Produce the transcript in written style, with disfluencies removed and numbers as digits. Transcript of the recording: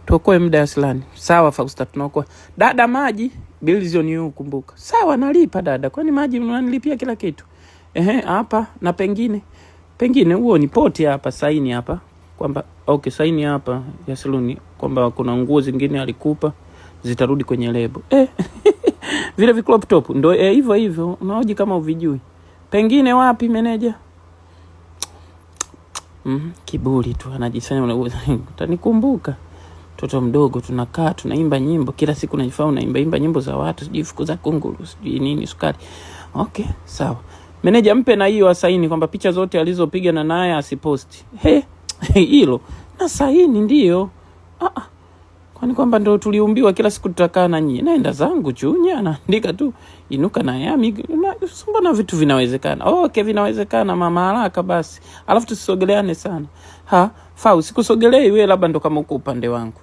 Tuokoe muda Aslani. Sawa Fausta, tunaokoa. Dada maji, bills on you kumbuka. Sawa nalipa dada. Kwani maji mnanilipia kila kitu? Ehe, hapa na pengine. Pengine huo ni poti hapa, saini hapa kwamba okay, saini hapa ya saluni kwamba kuna nguo zingine alikupa zitarudi kwenye lebo. Vile vi crop top ndo hivyo hivyo, unaoji kama uvijui. Pengine wapi meneja? Kiburi tu anajisanya, utanikumbuka. Mtoto mdogo tunakaa tunaimba nyimbo kila siku, najifaa unaimba imba nyimbo za watu, sijui fukuza kunguru, sijui nini sukari. Okay, sawa. Meneja mpe na hiyo asaini kwamba picha zote alizopiga na naye asiposti. He, hilo na saini ndio. Ah, ah. Kwani kwamba ndo tuliumbiwa kila siku tutakaa na nyie? Naenda zangu Chunya, naandika tu inuka na yami, mbona vitu vinawezekana? Okay, vinawezekana mama, haraka basi, alafu tusisogeleane sana. Ha, Fau, sikusogelei wewe, labda ndo kama uko upande wangu.